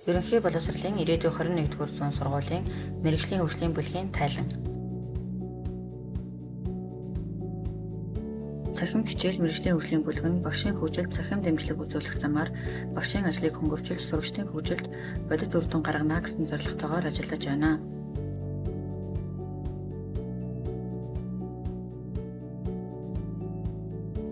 Ерөнхий боловсролын ирээдүйн 21-р зуун сургуулийн мэргэжлийн хөгжлийн бүлгийн тайлан. Цахим хичээл мэргэжлийн хөгжлийн бүлэг нь багшийн хөгжилд цахим дэмжлэг үзүүлэх замаар багшийн ажлыг хөнгөвчилж, сурагчдын хөгжилд бодит үр дүн гаргана гэсэн зорилготойгоор ажиллаж байна.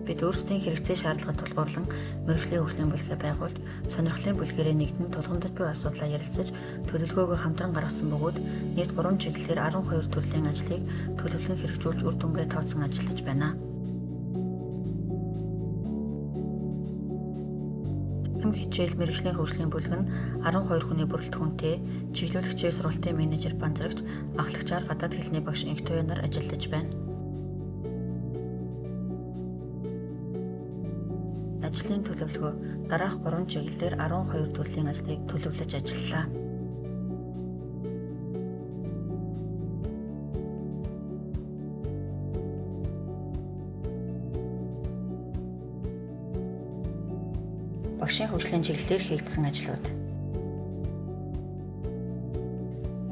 Бид өөрсдийн хэрэгцээ шаардлагад тулгуурлан мэргэжлийн хөгжлийн бүлгээ байгуулж, сонирхлын бүлгээрээ нэгдэн тулгамдж буй асуудлаа ярилцаж, төлөвлөгөөгөө хамтран гаргасан бөгөөд нийт 3 чиглэлээр 12 төрлийн ажлыг төлөвлөн хэрэгжүүлж үр дүнгээ тооцон ажиллаж байна. Цахим хичээл мэргэжлийн хөгжлийн бүлэг нь 12 хүний бүрэлдэхүүнтэй чиглүүлэгчээр сургалтын менежер Банзрагч, ахлагчаар гадаад хэлний багш Инх Туяа нар ажиллаж байна. Ажлын төлөвлөгөө дараах 3 чиглэлээр 12 төрлийн ажлыг төлөвлөж ажиллалаа. Багшийн хөгжлийн чиглэлээр хийгдсэн ажлууд.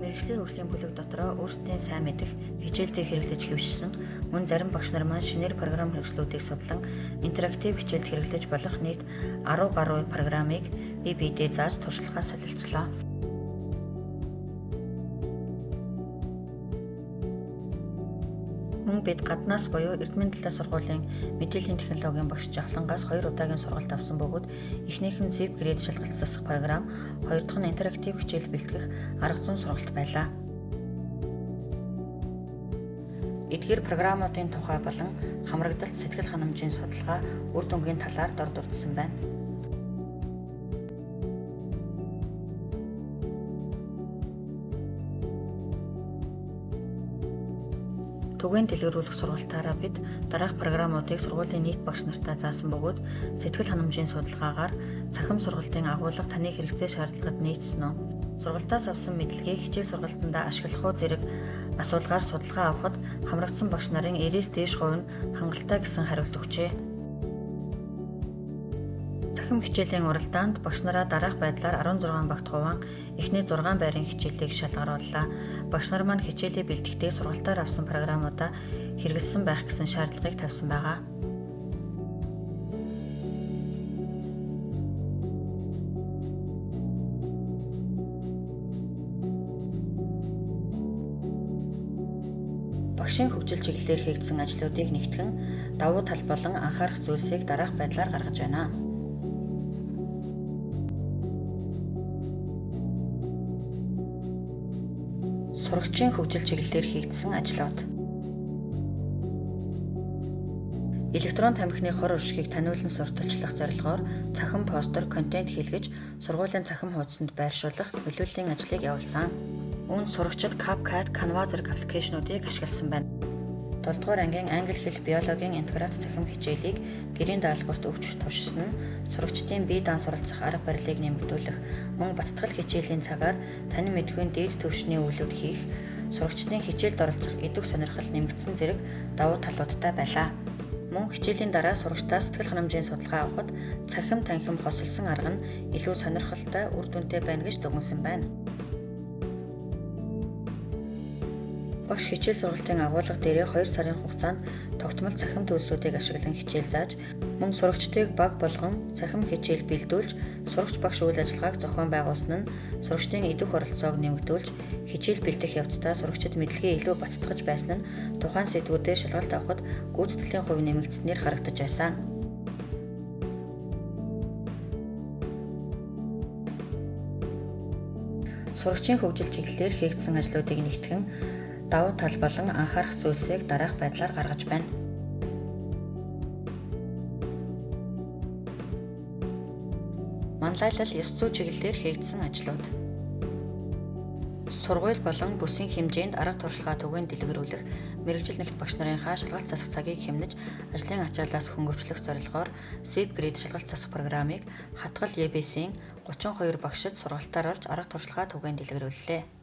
Мэргэжлийн хөгжлийн бүлэг дотроо өөрсдийн сайн мэдэх хичээлдээ хэрэглэж хэвшсэн мөн зарим багш нар маань шинээр програм хэрэгслүүдийг судлан интерактив хичээлд хэрэглэж болох нийт 10 гаруй програмыг бие биедээ зааж туршлагаа солилцлоо. Мөн бид гаднаас буюу Эрдмийн талаа сургуулийн мэдээллийн технологийн багш Жавхлангаас 2 удаагийн сургалт авсан бөгөөд эхнийх нь Zip Grade шалгалт засах програм, хоёр дахь нь интерактив хичээл бэлтгэх арга зүйн сургалт байлаа. Эдгээр програмуудын тухай болон хамрагдалт сэтгэл ханамжийн судалгаа үр дүнгийн талаар дор дурдсан байна. Түгээн дэлгэрүүлэх сургалтаараа бид дараах програмуудыг сургуулийн нийт багш нартаа заасан бөгөөд сэтгэл ханамжийн судалгаагаар цахим сургалтын агуулга таны хэрэгцээ шаардлагад нийцсэн үү? Сургалтаас авсан мэдлэгийг хичээл сургалтандаа ашиглах уу зэрэг асуулгаар судалгаа авахад хамрагдсан багш нарын 90-с дээш хувь нь хангалттай гэсэн хариулт өгчээ. Цахим хичээлийн уралдаанд багш нараа дараах байдлаар 16 багт хуваан эхний 6 байрын хичээлийг шалгарууллаа. Багш нар маань хичээлээ бэлтгэхдээ сургалтаар авсан програмуудаа хэрэглэсэн байх гэсэн шаардлагыг тавьсан байгаа. Багшийн хөгжил чиглэлээр хийгдсэн ажлуудыг нэгтгэн давуу тал болон анхаарах зүйлсийг дараах байдлаар гаргаж байна. Сурагчийн хөгжил чиглэлээр хийгдсэн ажлууд. Электрон тамхины хор уршигыг таниулан сурталчлах зорилгоор цахим постэр, контент хийлгэж сургуулийн цахим хуудсанд байршуулах нөлөөллийн ажлыг явуулсан. Үүнд сурагчид CapCut, Canva зэрэг аппликейшнуудыг ашигласан байна. 7 дугаар ангийн англи хэл биологийн интеграц цахим хичээлийг гэрийн даалгаварт өгч туршсан нь сурагчдын бие даан суралцах арга барилыг нэмэгдүүлэх, мөн баттгал хичээлийн цагаар танин мэдэхүйн дээд түвшний үйлүүд хийх, сурагчдын хичээлд оролцох идэвх сонирхол нэмэгдсэн зэрэг давуу талуудтай байлаа. Мөн хичээлийн дараа сурагчдаас сэтгэл ханамжийн судалгаа авахад цахим танхим хосолсон арга нь илүү сонирхолтой, үр дүнтэй байна гэж дүгнэсэн байна. Багш хичээл сургалтын агуулга дээрээ 2 сарын хугацаанд тогтмол цахим төлсүүдийг ашиглан хичээл зааж, мөн сурагчдыг баг болгон цахим хичээл бэлдүүлж, сурагч багш үйл ажиллагааг зохион байгуулсан нь сурагчдын идэвх оролцоог нэмэгдүүлж, хичээл бэлдэх явцдаа сурагчид мэдлэгээ илүү баттгаж байсан нь тухайн сэдвүүдээр шалгалт авахад гүйцэтгэлийн хувь нэмэгдсэнээр харагдаж байсан. Сурагчийн хөгжил чиглэлээр хийгдсэн ажлуудыг нэгтгэн давуу тал болон анхаарах зүйлсийг дараах байдлаар гаргаж байна. Манлайлал ёс зүй чиглэлээр хийгдсэн ажлууд. Сургууль болон бүсийн хэмжээнд арга туршлагаа түгээн дэлгэрүүлэх, мэргэжил нэгт багш нарынхаа шалгалт засах цагийг хэмнэж, ажлын ачааллаас хөнгөвчлөх зорилгоор Zip Grade шалгалт засах програмыг Хатгал ЕБС-ийн 32 багшид сургалтаар орж арга туршлагаа түгээн дэлгэрүүллээ.